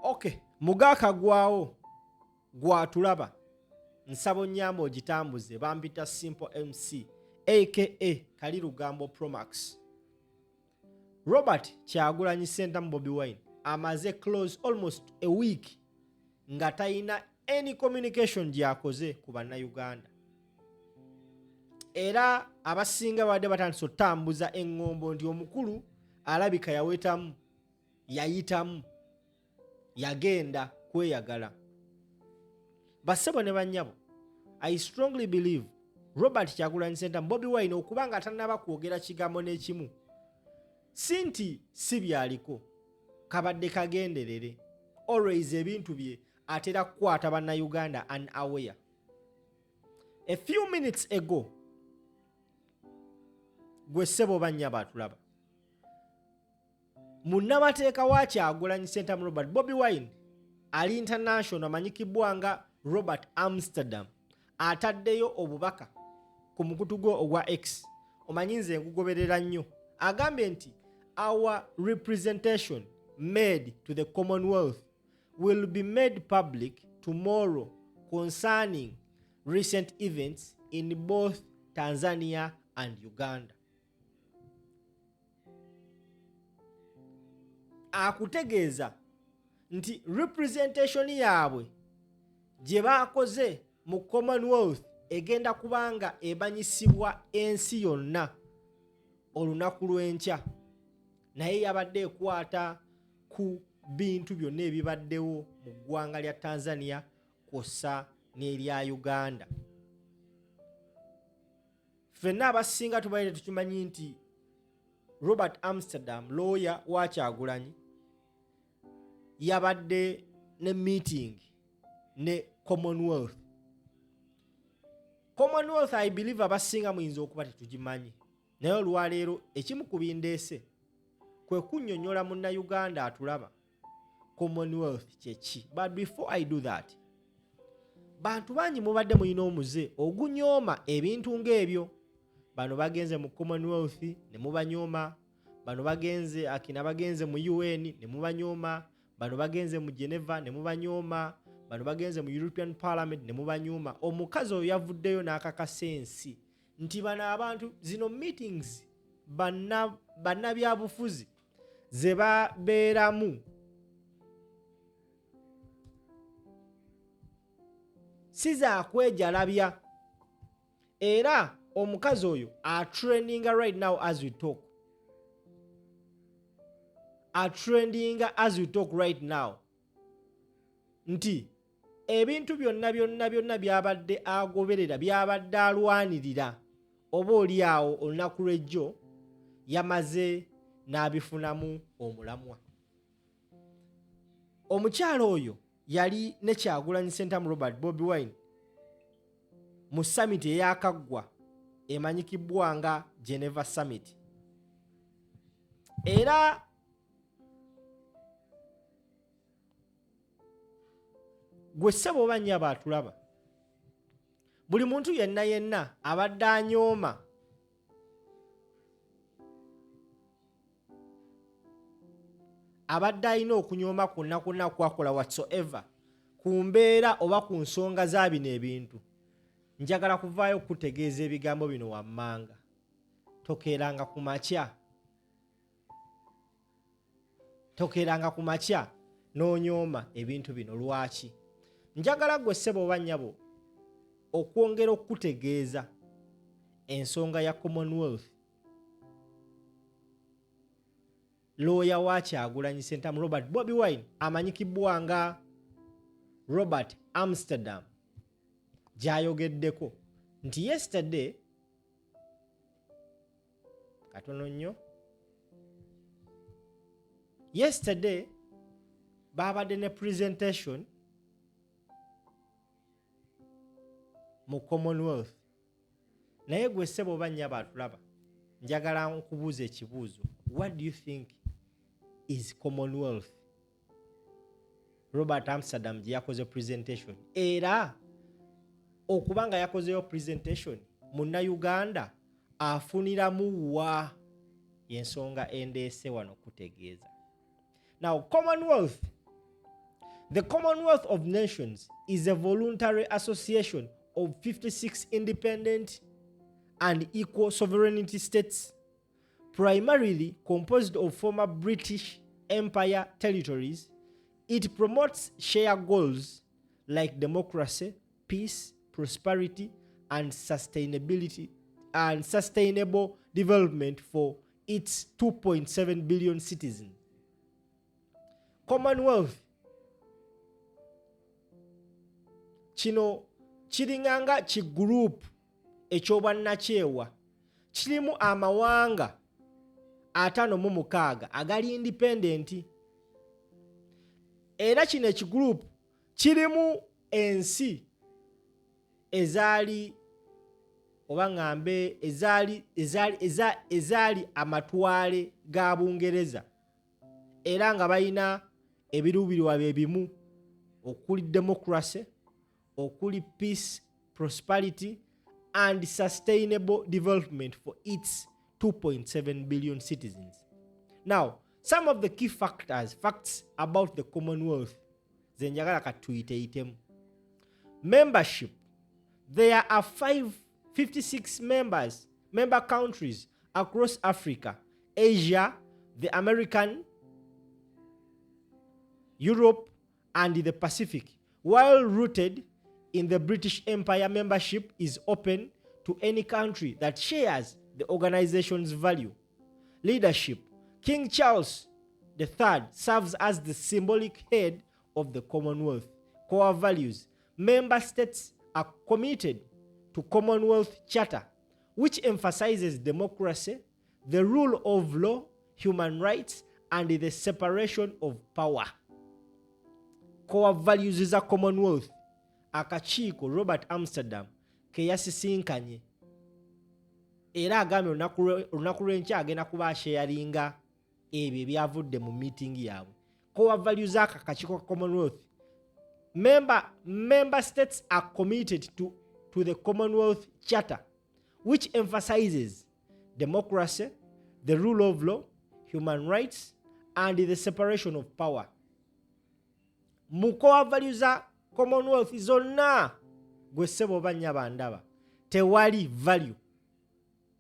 Okay, mugaakagwawo gwatulaba nsaba onyamba ogitambuze. Bampita Simple MC aka Kali Lugambo Promax. Robert Kyagulanyi Ssentamu Bobi Wine amaze close almost a week nga talina any communication gyakoze ku bannayuganda, era abasinga babadde batandise otutambuza eŋŋombo nti omukulu alabika yawetamu, yayitamu, yagenda kweyagala. Bassebo ne bannyabo, I strongly believe Robert Kyagulanyi Ssentamu Bobi Wine okuba nga tannaba kwogera kigambo n'ekimu, si nti si byaliko, kabadde kagenderere. Always ebintu bye atera kukwata bannayuganda unaware. A few minutes ago, gwe ssebo bannyabo atulaba, munnamateeka wa Kyagulanyi Ssentamu Robert Bobi Wine ali international amanyikibwa nga Robert Amsterdam ataddeyo obubaka ku mukutu gwe ogwa X, omanyi nze nkugoberera nnyo, agambye nti our representation made to the Commonwealth will be made public tomorrow concerning recent events in both Tanzania and Uganda. Akutegeeza nti representation yaabwe gye baakoze mu Commonwealth egenda kubanga emanyisibwa ensi yonna olunaku lw'enkya, naye yabadde ekwata ku bintu byonna ebibaddewo mu ggwanga lya Tanzania kwossa n'erya Uganda. Ffenna abasinga tubaire tukimanyi nti Robert Amsterdam, lawyer wa Kyagulanyi, yabadde ne meeting ne Commonwealth. Commonwealth, I believe abasinga muyinza okuba tetugimanyi, naye olwaleero ekimu ku bindeese kwe kunnyonnyola munnayuganda atulaba Commonwealth kyeki. But before I do that, bantu bangi mubadde mulina omuze ogunyooma ebintu ng'ebyo. Bano bagenze mu Commonwealth ne mubanyooma, bano bagenze akina bagenze mu UN ne mubanyooma, bano bagenze mu Geneva ne mubanyooma, bano bagenze mu European Parliament ne mubanyooma. Omukazi oyo yavuddeyo n'akakasa ensi nti bano abantu zino meetings bannabyabufuzi ze babeeramu si za kwejalabya. Era omukazi oyo atrendinga right now as we talk, atrendinga as we talk right now, nti ebintu byonna byonna byonna byabadde agoberera, byabadde alwanirira, oba oli awo olunaku lw'ejjo yamaze n'abifunamu omulamwa. Omukyala oyo yali ne Kyagulanyi Ssentamu Robert Bobi Wine mu summit eyakaggwa emanyikibwa nga Geneva Summit, era gwe ssebo oba nnyabo atulaba, buli muntu yenna yenna abadde anyooma abadde alina okunyooma kwonna kwonna kwakola whatsoever ku mbeera oba ku nsonga za bino ebintu, njagala kuvaayo okukutegeeza ebigambo bino wammanga. Tokeeranga ku makya, tokeeranga ku makya n'onyooma ebintu bino. Lwaki njagala gwe ssebo oba nnyabo okwongera okukutegeeza ensonga ya Commonwealth? Looya wa Kyagulanyi Ssentamu Robert Bobi Wine amanyikibwa nga Robert Amsterdam gy'ayogeddeko nti yesterday, katono nnyo, yesterday baabadde ne presentation mu Commonwealth. Naye gwe ssebo oba nnyabo atulaba, njagala nkubuuza ekibuuzo: what do you think is Commonwealth Robert Amsterdam gye yakoze presentation? Era okuba nga yakozeyo presentation, munnayuganda afuniramu wa? Yensonga endeese wano kutegeeza. Now, Commonwealth The Commonwealth of Nations is a voluntary association of 56 independent and equal sovereignty states, primarily composed of former British Empire territories. It promotes shared goals like democracy, peace, prosperity, and sustainability and sustainable development for its 2.7 billion citizens. Commonwealth kino kiringanga ki group eky'obwannakyewa kirimu amawanga 56 agali independent, era kino ekigurupu kirimu ensi ezaali oba ŋŋambe ezaali ezaali ezaali amatwale ga Bungereza, era nga balina ebiruubirirwa bye bimu okuli democracy, okuli peace, prosperity and sustainable development for its 2.7 billion citizens. Now, some of the key factors, facts about the Commonwealth ze njagala katuyiteyitemu. Membership: there are 556 members, member countries across Africa, Asia, the American, Europe and the Pacific. While rooted in the British Empire, membership is open to any country that shares the organization's value. Leadership: King Charles III serves as the symbolic head of the Commonwealth. Core values: member states are committed to Commonwealth Charter, which emphasizes democracy, the rule of law, human rights and the separation of power. Core values za Commonwealth, akakiiko Robert Amsterdam ke yasisinkanye, era agambye olunaku lw'enkya agenda kuba asharinga ebyo ebyavudde mu meeting yaabwe. Core values aka kakiiko ka Commonwealth: member states are committed to the Commonwealth Charter, which emphasizes democracy, the rule of law, human rights and the separation of power. Mu core values za Commonwealth zonna, gwe ssebo oba nnyaba ndaba, tewali value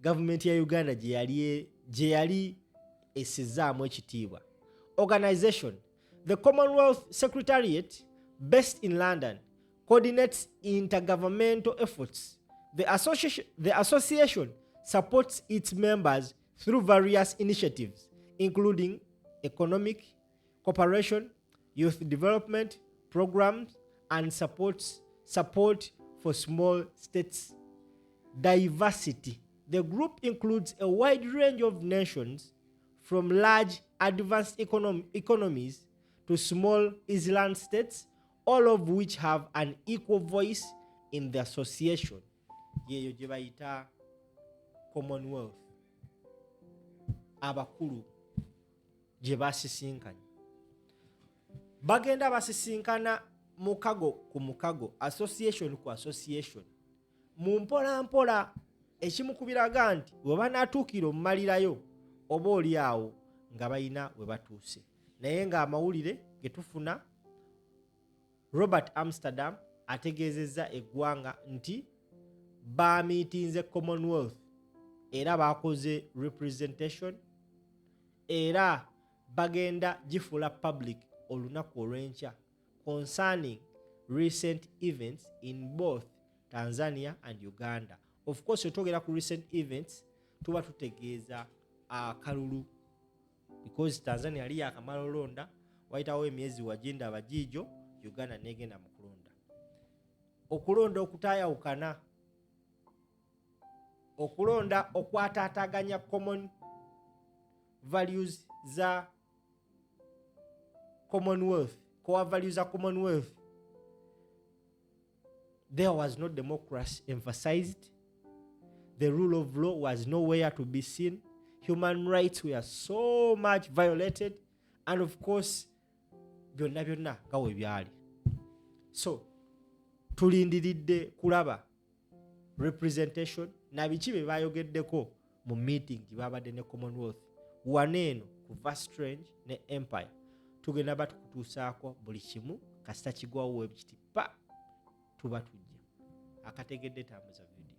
gavumenti ya Uganda gye yali essizaamu ekitiibwa. Organization: the Commonwealth Secretariat, based in London, coordinates intergovernmental efforts. The association supports its members through various initiatives, including economic cooperation, youth development programs and support for small states. Diversity: the group includes a wide range of nations, from large advanced economies to small island states, all of which have an equal voice in the association. Yeeyo gye bayita Commonwealth, abakulu gye basisinkanye. Bagenda basisinkana mukago ku mukago, association ku association, mu mpola mpola. Ekimu ku biraga nti bwe banaatuukira omumalirayo, oba oli awo nga balina we batuuse. Naye ng'amawulire ge tufuna, Robert Amsterdam ategeezezza eggwanga nti bamiitinze Commonwealth, era bakoze representation, era bagenda gifuula public olunaku olw'enkya concerning recent events in both Tanzania and Uganda. Of course, wetwogera ku recent events, tuba tutegeeza akalulu, because Tanzania yali yakamala olonda, wayitawo emyezi wagenda abajiijo, Uganda negenda mu kulonda, okulonda okutayawukana, okulonda okwataataganya common values za Commonwealth, core values za Commonwealth. There was no democracy emphasized, the rule of law was nowhere to be seen, human rights were so much violated, and of course byonna byonna nga we byali. So tulindiridde kulaba representation na biki bye bayogeddeko mu meeting gye babadde ne Commonwealth. Wano eno ku Strange ne Empire tugenda batukutuusaako buli kimu. Kasita kigwawo webkiti pa tuba tujja akategedde. Tambuza vidiyo.